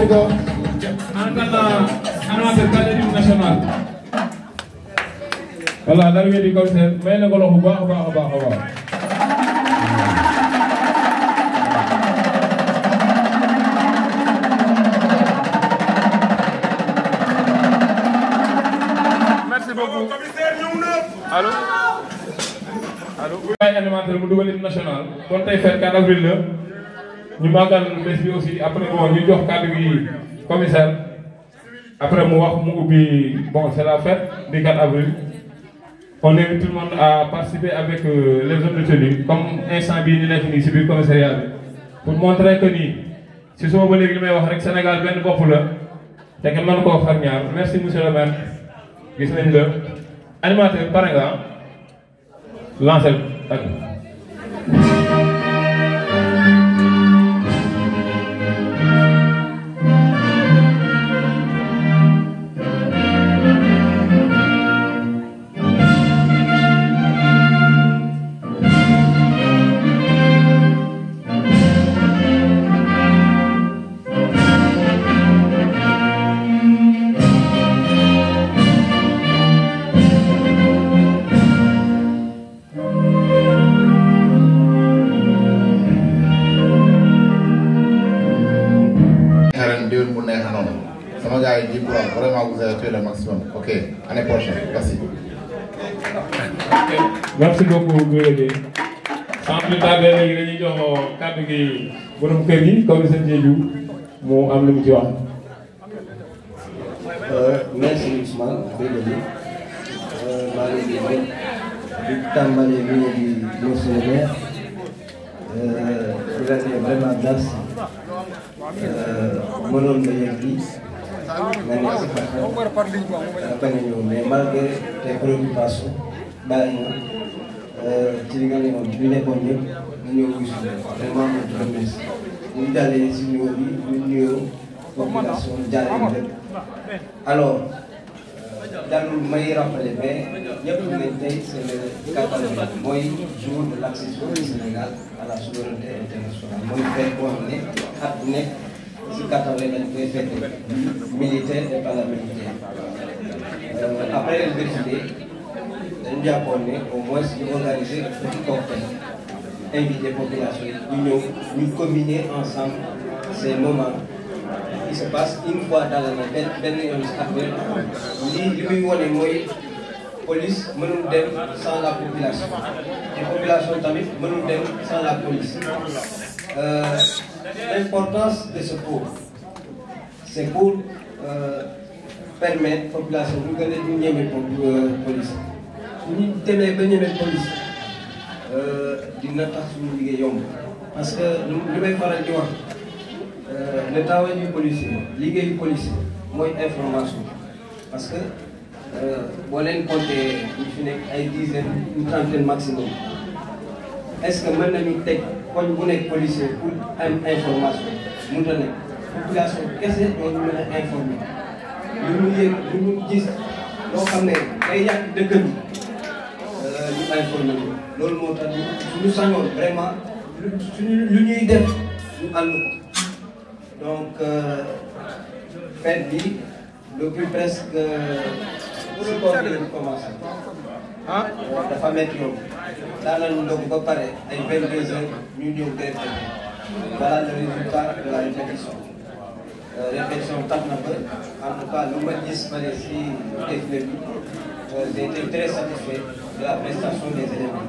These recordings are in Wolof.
ko. en tant qu'animateur cadre national. voilà dara ngeen di commissaire may na ko loxo bu baax a baax a baax a baax. merci beaucoup. allo. allo. ay animateur mu dugal hymne national kon tey fête 4 avril la ñu màggal bés bi aussi après bon ñu jox kàddu gi commissaire après mu wax mu ubbi bon c'est la fête du 4 avril. On invite tout le monde à participer avec les hommes de tenue comme instant bii ñu nekk nii si biir commissariat bi pour montrer que ni si suba ba léegi li may wax rek Sénégal benn bopp la te kenn mën koo xar ñaar merci monsieur le maire gis nañ la animateur pare nga lancé ak. Vraiment, vous avez fait le maximum. Ok, année prochaine. Merci. Merci beaucoup, Gouyé. Sans plus tarder, léegi dañuy jox kàddu gi borom kër gi commissaire Diédhiou mu am lu mu ci wax. Merci Ousmane Bédeli. maa ngi leen di tàmbalee bi ñu di monsieur le maire. il a été vraiment merci. mënoon na yegg bi. nga nekk si xar-xar bañ a ñëw mais malgré tes préoccupations bàyyi na ci li nga nekkoon ñëpp nga ñëw wuyu si vraiment on te remercie. bu ñu dalee si niveau bi ñu nuyoo population jaaree lépp. alors daanul may rappeler mais ñëpp nañ tey c'est le 4 avril mooy jour de l'accession du Sénégal à la souveraineté internationale mooy fête boo xam ne at bu nekk. Si 4 avril dañ koy fête militaire et paramilitaire après les décidé dañu jàppoon ne au moins ñu organiser un petit cocktail invité population yi ñu ñëw ñu combiner ensemble ces moments qui se passent une fois dans l'année benn yoon si at lii li muy wone mooy police mënul dem sans la population et population tamit mënul dem sans la police. L'importance de ce cours, c'est pour permettre population ñu gën a ñu ñeme police su ñu demee ba ñeme police dina tax suñu liggéey yomb parce que li may faral di wax le travail du policier liggéeyu policier mooy information parce que boo leen compter ñu fi nekk ay dizaine une trentaine maximum est-ce que mën nañu teg koñ bu nekk policier pour am information mënut a nekk population kese ñoo ñu mën a informer lu ñu yëg lu ñu gis loo xam ne day yàq dëkk bi ñu informer ñu loolu moo tax suñu sañoon vraiment lu ñuy def ñu ànd ko donc fête bi depuis presque si koor gi lañ commencé dafa métti yow daanañu ndogu ba pare ay 22 heures ñu ñëw greffé voilà le résultat de la répétition répétition tax na ba en tout cas lu ma gis ma ne si défilé bi j'ai été très satisfait de la prestation des éléments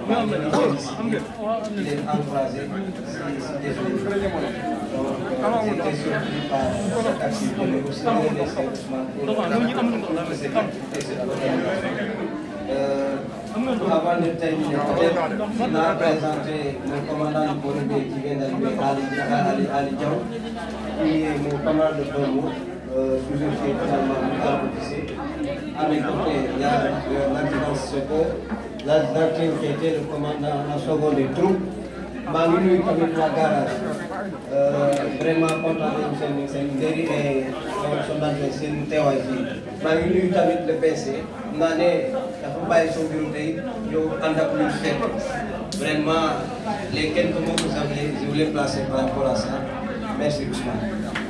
maa ngi leen di félicité di leen encouragé si défilé bi donc j'étais surpris par cette activité mais aussi remercier Ousmane pour avant de terminer peut-être dinaa présenter le commandant du corps qui vient d'arriver Ali Diaw qui est mon camarade de promo sous-officier totalement local officier. À mes côtés il y a l'adjudant secours, l'adjudant qui était le commandant en second des troupes. maa ngi nuyu tamit waa garage vraiment kontaan nañu seen njëriñ et sondage seen teewaay fii maa ngi nuyu tamit le PC naa ne dafa bàyyi son bureau tey yow ànd ak ñu seet vraiment les quelques mots que vous avez je voulais placer par rapport à ça merci Ousmane.